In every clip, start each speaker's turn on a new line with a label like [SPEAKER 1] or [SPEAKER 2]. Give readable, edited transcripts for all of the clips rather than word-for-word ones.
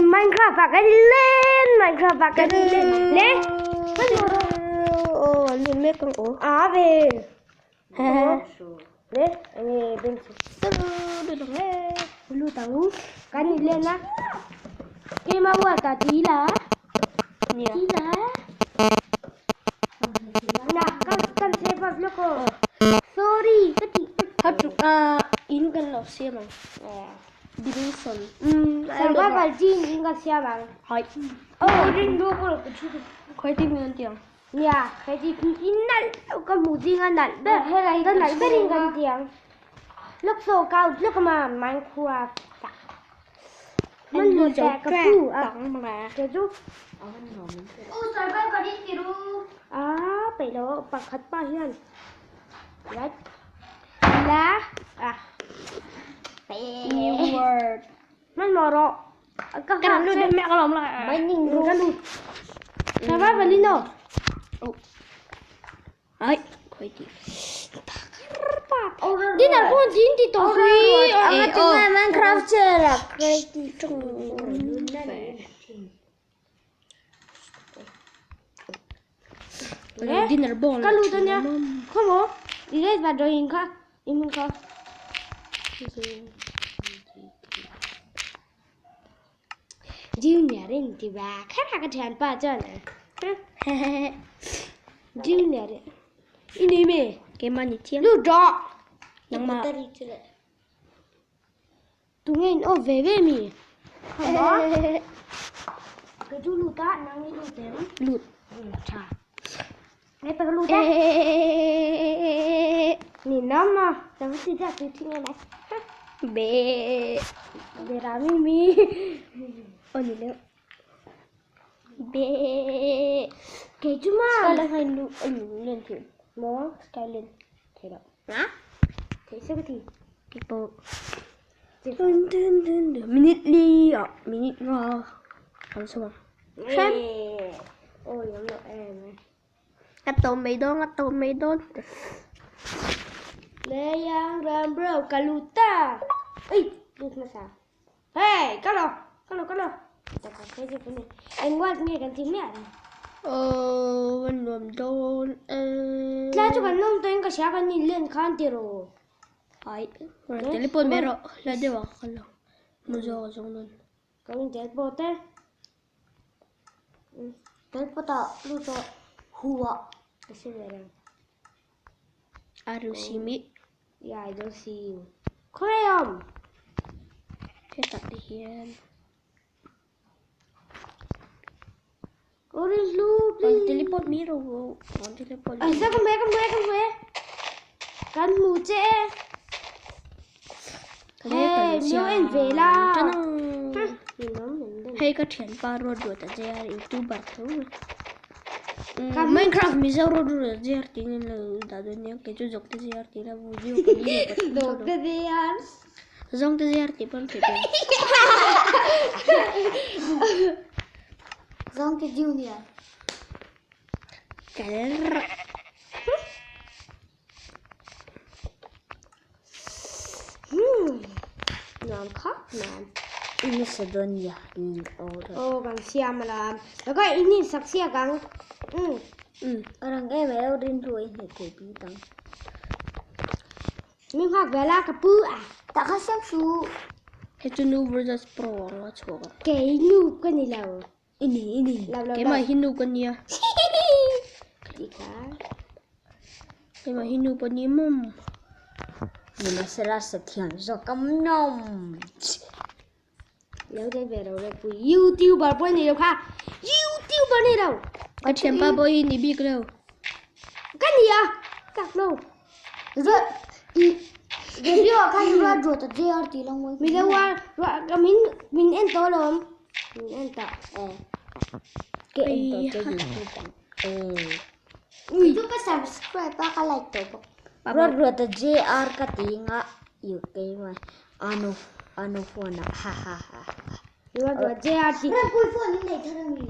[SPEAKER 1] Minecraft ah kan i len Minecraft ah kan i len le
[SPEAKER 2] Oh, an lut mek ang aw.
[SPEAKER 1] A ve. Le enge beng chu. Lut ang u. Kan i len a. Keima uar ta ti la.
[SPEAKER 2] Nia.
[SPEAKER 1] Ti la. Na kan kan save up loko. Sorry ka ti.
[SPEAKER 2] Hat a in kan lo siam ang. Dimension.
[SPEAKER 1] Survival team in kan siam ang.
[SPEAKER 2] Hai.
[SPEAKER 1] Oh, rin lu ko ka chu.
[SPEAKER 2] Khoi team in an ti ang.
[SPEAKER 1] Nia, he ti in nalh ka hmuh ding a nalh ber. Ka nalh ber in kan ti ang. Look so kau look ma Minecraft ta. Man lu ta ka pu a. Ke chu.
[SPEAKER 3] U survival in ti ru.
[SPEAKER 1] Ah, pe lo pakhat pa hian. Right. La. Ah.
[SPEAKER 2] New world.
[SPEAKER 1] Man mo ro. Ka
[SPEAKER 2] Kan lut deuh mek alawm la.
[SPEAKER 1] Mining room. Kan lut. Survival in no.
[SPEAKER 2] Ai, khoi team.
[SPEAKER 1] Dinner phone din ti to sui.
[SPEAKER 2] Eh, oh.
[SPEAKER 3] Minecraft che la creative.
[SPEAKER 2] Dinner ball.
[SPEAKER 1] Ka lut ania. Come on. I le va drawing kha. I mun kha. Junior in ti ba kha ka thian pa chuan. Junior. I nei me.
[SPEAKER 2] Keima ni thiam.
[SPEAKER 1] Lu draw.
[SPEAKER 2] Nangma.
[SPEAKER 1] Tu nge in off ve ve mi. Come on. Ka chu lu ta nang i lu tem.
[SPEAKER 2] Lut.
[SPEAKER 1] Tha. Ngai pa ka lu ta. Ni nama. Ta va ti ta tu thi nge nai.
[SPEAKER 2] Be.
[SPEAKER 1] Be ra mi mi.
[SPEAKER 2] Oh ni leo. Be.
[SPEAKER 1] Ke chu ma.
[SPEAKER 2] Skyline hai lu anh lên thuyền.
[SPEAKER 1] Mo.
[SPEAKER 2] Skyline.
[SPEAKER 1] Thế đó.
[SPEAKER 2] Hả?
[SPEAKER 1] Thế sao cái thì?
[SPEAKER 2] Cái bộ. Dun dun dun dun. Minute li à, minute nga. Làm sao mà? Xem.
[SPEAKER 1] Ôi giống lo em.
[SPEAKER 2] Atau mấy đón, atau mấy đón.
[SPEAKER 1] Leyang ram bro kaluta. Ê, được mà sao? Hey, có lo, có lo, có lo. Ta có cái gì này. Anh qua nghe cái tiếng mẹ này.
[SPEAKER 2] Ờ, mình làm đón.
[SPEAKER 1] La cho cái nông tên cái xe cái nhìn lên khan tiệt rồi.
[SPEAKER 2] Ai, teleport mero. La dewa kalau. Muzo zong nun.
[SPEAKER 1] Cái mình teleport thế.
[SPEAKER 3] Teleport lu to hua.
[SPEAKER 1] Cái gì vậy đây?
[SPEAKER 2] Are you see me?
[SPEAKER 1] Yeah, I don't see you. Crayon.
[SPEAKER 2] Thế tập đi hiền.
[SPEAKER 1] Orange blue,
[SPEAKER 2] Còn
[SPEAKER 1] please.
[SPEAKER 2] teleport mero. Còn teleport.
[SPEAKER 1] Ê, sao con bé, con bé, con bé. Con mù chê. Hey, miêu em về la. Nhìn nó mình đây.
[SPEAKER 2] Hey, ka thian pa road ro ta je youtuber tho.
[SPEAKER 1] Ka-
[SPEAKER 2] Minecraft mi zo road ro je ar tin lo da do ne ke chu jok te je ar ti la video ko ni
[SPEAKER 1] Đồ cái gì ăn?
[SPEAKER 2] zong te je ar ti pon the te.
[SPEAKER 3] Zong ke junior.
[SPEAKER 2] Kal.
[SPEAKER 1] Ngon khóc nè.
[SPEAKER 3] Ini sedon ya order.
[SPEAKER 1] Ô, còn xe mà làm. Nó có ý nhìn sạc xe căng. Ừ.
[SPEAKER 3] Orang em ấy rin ruồi thì thể bi tăng.
[SPEAKER 1] Mình hoặc về la cái bự à.
[SPEAKER 3] Ta khá sắp su.
[SPEAKER 2] He chu nu versus pro ang chu ka.
[SPEAKER 1] Cái nụ cái này là
[SPEAKER 3] Ini ini.
[SPEAKER 1] làm làm
[SPEAKER 2] Ke ma hinu kan nia.
[SPEAKER 1] Gì cả.
[SPEAKER 2] Ke ma hinu pa ni mum.
[SPEAKER 3] Nhưng mà sẽ là sẽ thiền do cấm nông.
[SPEAKER 1] Nếu thế về đâu là của YouTuber bên này đâu ha. YouTuber này đâu.
[SPEAKER 2] Ka thian pa boy ni big lo.
[SPEAKER 1] Cái gì à? Cặc đâu.
[SPEAKER 3] Rồi video kan ra ruột ta je ar ti long
[SPEAKER 1] Mình đâu qua rồi mình mình ăn to lắm. Mình ăn to.
[SPEAKER 3] Cái em to je YouTube.
[SPEAKER 1] Ui.
[SPEAKER 3] Itu ka subscribe pa ka like to pa. Ruột ruột ta je ar ka ti nga yu ke ma anu anu phone ha ha ha.
[SPEAKER 1] Rồi rồi JRT.
[SPEAKER 3] Ra pui phone này thằng mi.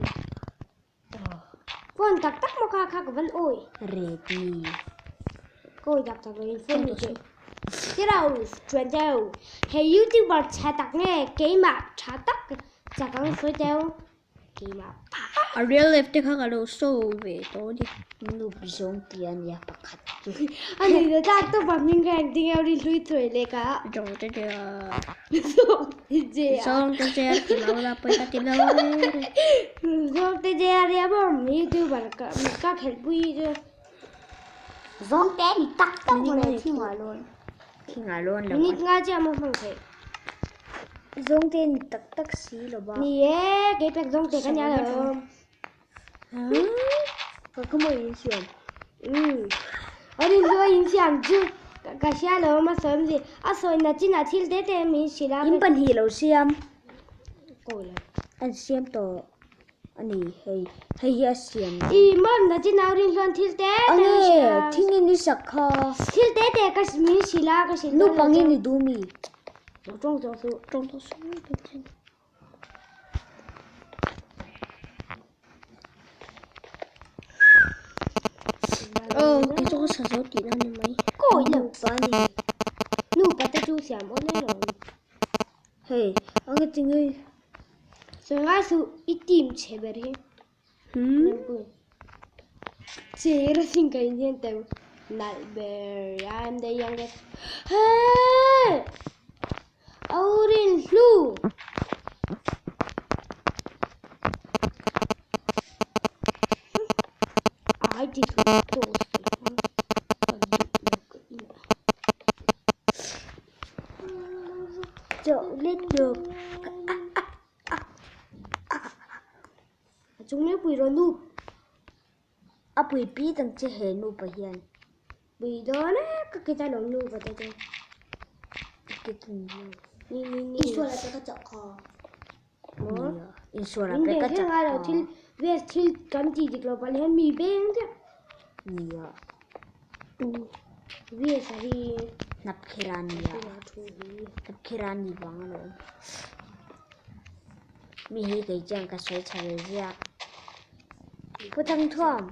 [SPEAKER 1] Phone tắc tắc mà kha kha cái vẫn ôi.
[SPEAKER 3] Ready.
[SPEAKER 1] Cô đọc tập rồi phone được chứ. Thế đâu chuyển đâu. Hey YouTuber cha tắc nghe cái mà cha tắc. Chak ang sawi teu. Keimah.
[SPEAKER 2] A real life te kha ka lo show ve tawh a ni.
[SPEAKER 3] Noob zawng tih a nia pakhat chu.
[SPEAKER 1] A ni na tlak tawp a hming kha engtin nge rin hlui thawih leh ka.
[SPEAKER 2] Zawng te che a.
[SPEAKER 1] Zawng te che a.
[SPEAKER 2] Zawng te che a ti lo la pawi ka ti lo e.
[SPEAKER 1] Zawng te che a ria bawm youtuber ka ka khelhpui chu.
[SPEAKER 3] Zawng te ni tak tak mawle thingah lawn. Thingah lawn lo.
[SPEAKER 1] Minute nga chiah maw hmang theih.
[SPEAKER 3] Zawng te ni tak tak si lo ba.
[SPEAKER 1] Ni e, kei pek zawng te ka nia lo.
[SPEAKER 2] Ka khaw in siam.
[SPEAKER 1] A rin chu a in siam chu ka hria lo a sawi awm si. A sawi na chin ah thil te te min hrilh a.
[SPEAKER 3] In pahnih lo siam.
[SPEAKER 1] Kawi lo.
[SPEAKER 3] An siam tawh a ni hei. Hei hi a siam.
[SPEAKER 1] I mam na chin ah rin hluan thil te te min hrilh a.
[SPEAKER 3] Ange thing in i sak kha.
[SPEAKER 1] Thil te te ka min hrilh a ka hrilh.
[SPEAKER 3] Naupang in i duh mi.
[SPEAKER 1] Tawng tawh suh.
[SPEAKER 2] Tawng tawh suh. Oh, kei chu ka sa zo tihna ni mai.
[SPEAKER 1] Kawi lo.
[SPEAKER 3] Nupa ni.
[SPEAKER 1] Nupa te chu siam awn e lo.
[SPEAKER 3] Hei, ang ti nge.
[SPEAKER 1] Sawi ngai suh i team chhe ber hi. Che ra sin ka in hian teu nalh ber I am the youngest. Hey! Aurin hlu. Ai ti hlu to
[SPEAKER 3] Chậu lên được.
[SPEAKER 1] Chung mai pui ro nu.
[SPEAKER 3] A pui pi tang che he nu pa hian.
[SPEAKER 1] Pui do na ka kita lo nu pa te te.
[SPEAKER 3] Cái gì?
[SPEAKER 1] Ni ni ni.
[SPEAKER 3] Isuala te ka chak kha.
[SPEAKER 1] Mo.
[SPEAKER 3] Isuala
[SPEAKER 1] In
[SPEAKER 3] pe
[SPEAKER 1] beng
[SPEAKER 3] ka
[SPEAKER 1] kher
[SPEAKER 3] chak
[SPEAKER 1] ngai lo
[SPEAKER 3] kha.
[SPEAKER 1] thil ves thil kan ti dik lo pal hian mi beng te.
[SPEAKER 3] Nia.
[SPEAKER 1] Ves a hi.
[SPEAKER 3] Nap khirania.
[SPEAKER 1] Thu hi.
[SPEAKER 3] Nap khirani bang lo. Mi hi kei chiang ka sawi chha ve zia. Pu Thang Thuam.